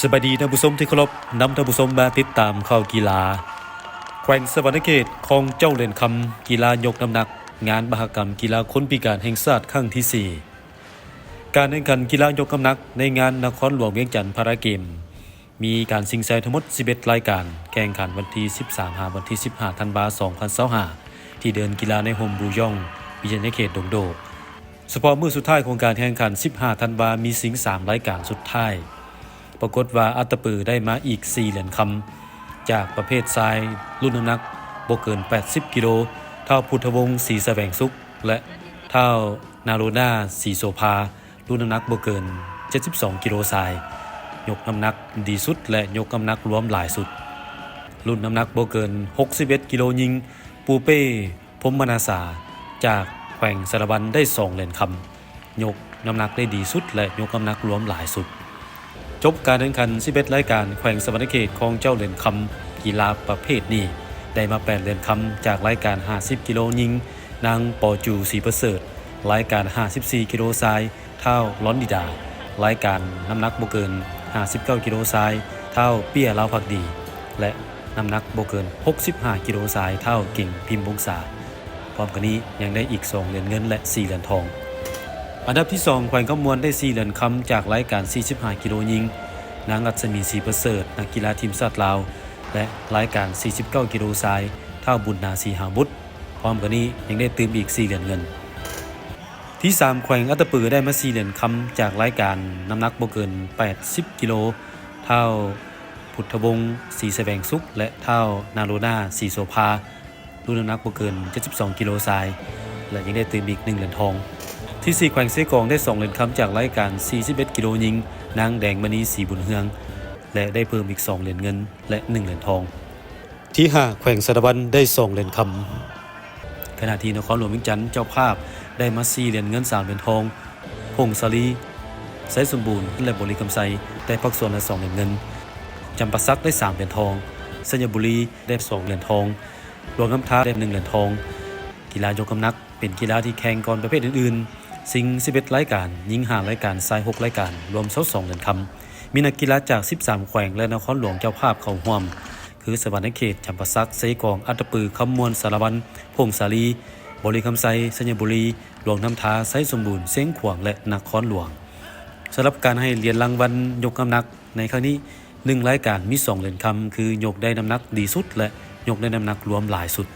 ສະບາຍດີທ່ານຜູ້ຊົມທີ່ເຄົາລົບ, ນຳທ່ານຜູ້ຊົມມາຕິດຕາມຂ່າວກິລາ. ແຂວງສະຫວັນນະເຂດຄອງເຈົ້າຫຼຽນຄຳ ກິລາຍົກນ້ຳໜັກ ງານມະຫະກຳກິລາຄົນພິການແຫ່ງຊາດຄັ້ງທີສີ່. ການແຂ່ງຂັນກິລາຍົກນ້ຳໜັກໃນງານນະຄອນຫຼວງວຽງຈັນພາຣາເກມ ມີການຊິງໄຊທັງໝົດສິບເອັດລາຍການ, ແຂ່ງຂັນວັນທີສິບສາມຫາວັນທີສິບຫ້າທັນວາ ສອງພັນຊາວຫ້າ ທີ່ເດີ່ນກິລາໃນຮົ່ມບູຢອງ ວິທະຍາເຂດດົງໂດກ. ສະເພາະມື້ສຸດທ້າຍຂອງການແຂ່ງຂັນ ສິບຫ້າທັນວາ ມີຊິງສາມລາຍການສຸດທ້າຍ. ປາກົດວ່າອັດຕະປືໄດ້ມາອີກສີ່ຫຼຽນຄຳ ຈາກປະເພດຊາຍ ລຸ້ນນ້ຳໜັກບໍ່ເກີນແປດສິບກິໂລ, ທ້າວພຸດທະວົງ ສີສະແຫວງສຸກ ແລະ ທ້າວນາໂຣນາ ສີໂສພາ, ລຸ້ນນ້ຳໜັກບໍ່ເກີນເຈັດສິບສອງກິໂລຊາຍ, ຍົກນ້ຳໜັກດີສຸດ ແລະ ຍົກນ້ຳໜັກລວມຫຼາຍສຸດ. ລຸ້ນນ້ຳໜັກບໍ່ເກີນຫົກສິບເອັດກິໂລຍິງ, ປູເປ້ ພົມມະນາສາ ຈາກແຂວງສາລະວັນ ໄດ້ສອງຫຼຽນຄຳ, ຍົກນ້ຳໜັກໄດ້ດີສຸດ ແລະ ຍົກນ້ຳໜັກລວມຫຼາຍສຸດ. ຈົບການແຂ່ງຂັນສິບເອັດລາຍການ, ແຂວງສະຫວັນນະເຂດຄອງເຈົ້າຫຼຽນຄຳ ກິລາປະເພດນີ້ ໄດ້ມາແປດຫຼຽນຄຳ ຈາກລາຍການຫ້າສິບກິໂລຍິງ ນາງ ປໍຈູ ສີປະເສີດ, ລາຍການຫ້າສິບສີ່ກິໂລຊາຍ ທ້າວ ລອນດີດາ, ລາຍການນ້ຳໜັກບໍ່ເກີນຫ້າສິບເກົ້າກິໂລຊາຍ ທ້າວ ເປ້ຍ ລາວພັກດີ ແລະ ນ້ຳໜັກບໍ່ເກີນຫົກສິບຫ້າກິໂລຊາຍ ທ້າວ ເກັ່ງ ພິມວົງສາ. ພ້ອມກັນນີ້ຍັງໄດ້ອີກສອງຫຼຽນເງິນ ແລະ ສີ່ຫຼຽນທອງ. ອັນດັບທີສອງ ແຂວງຄຳມ່ວນ ໄດ້ສີ່ຫຼຽນຄຳ ຈາກລາຍການສີ່ສິບຫ້າກິໂລຍິງ, ນາງ ລັດສະໝີ ສີປະເສີດ, ນັກກິລາທີມຊາດລາວ ແລະ ລາຍການສີ່ສິບເກົ້າກິໂລຊາຍ ທ້າວ ບຸນນາ ສີຫາບຸດ. ພ້ອມກັນນີ້ຍັງໄດ້ຕື່ມອີກສີ່ຫຼຽນເງິນ. ທີສາມ ແຂວງອັດຕະປືໄດ້ມາສີ່ຫຼຽນຄຳ ຈາກລາຍການນ້ຳໜັກບໍ່ເກີນແປດສິບກິໂລ, ທ້າວ ພຸດທະວົງ ສີສະແຫວງສຸກ ແລະ ທ້າວ ນາໂຣນາ ສີໂສພາ, ລຸ້ນນ້ຳໜັກບໍ່ເກີນເຈັດສິບສອງກິໂລຊາຍ ແລະ ຍັງໄດ້ຕື່ມອີກໜຶ່ງຫຼຽນທອງ. ທີສີ່ ແຂວງເຊກອງ ໄດ້ສອງຫຼຽນຄຳ ຈາກລາຍການສີ່ສິບເອັດກິໂລຍິງ, ນາງ ແດງມະນີ ສີບຸນເຮືອງ ແລະ ໄດ້ເພີ່ມອີກສອງຫຼຽນເງິນ ແລະ ໜຶ່ງຫຼຽນທອງ. ທີຫ້າ ແຂວງສາລະວັນ ໄດ້ສອງຫຼຽນຄຳ, ຂະນະທີ່ນະຄອນຫຼວງວຽງຈັນ ເຈົ້າພາບ ໄດ້ມາສີ່ຫຼຽນເງິນ ສາມຫຼຽນທອງ, ຜົ້ງສາລີ ໄຊສົມບູນ ແລະ ບໍລິຄຳໄຊ ໄດ້ພາກສ່ວນລະສອງຫຼຽນເງິນ, ຈຳປາສັກ ໄດ້ສາມຫຼຽນທອງ, ໄຊຍະບູລີ ໄດ້ສອງຫຼຽນທອງ. ຫຼວງນ້ຳທາ ໄດ້ໜຶ່ງຫຼຽນທອງ. ກິລາຍົກນ້ຳໜັກ ເປັນກິລາທີ່ແຂ່ງກ່ອນປະເພດອື່ນໆ, ຊິງສິບເອັດລາຍການ, ຍິງຫ້າລາຍການ, ຊາຍຫົກລາຍການ, ລວມຊາວສອງຫຼຽນຄຳ. ມີນັກກິລາຈາກສິບສາມແຂວງ ແລະ ນະຄອນຫຼວງເຈົ້າພາບເຂົ້າຮ່ວມ ຄື ສະຫວັນນະເຂດ, ຈຳປາສັກ, ເຊກອງ, ອັດຕະປື, ຄຳມ່ວນ, ສາລະວັນ, ຜົ້ງສາລີ, ບໍລິຄຳໄຊ, ໄຊຍະບູລີ, ຫຼວງນ້ຳທາ, ໄຊສົມບູນ, ຊຽງຂວາງ ແລະ ນະຄອນຫຼວງ. ສຳລັບການໃຫ້ຫຼຽນລາງວັນຍົກນ້ຳໜັກໃນຄັ້ງນີ້, ໜຶ່ງລາຍການມີສອງຫຼຽນຄຳ ຄືຍົກໄດ້ນ້ຳໜັກດີສຸດ ແລະ ຍົກໄດ້ນ້ຳໜັກລວມຫຼາຍສຸດ.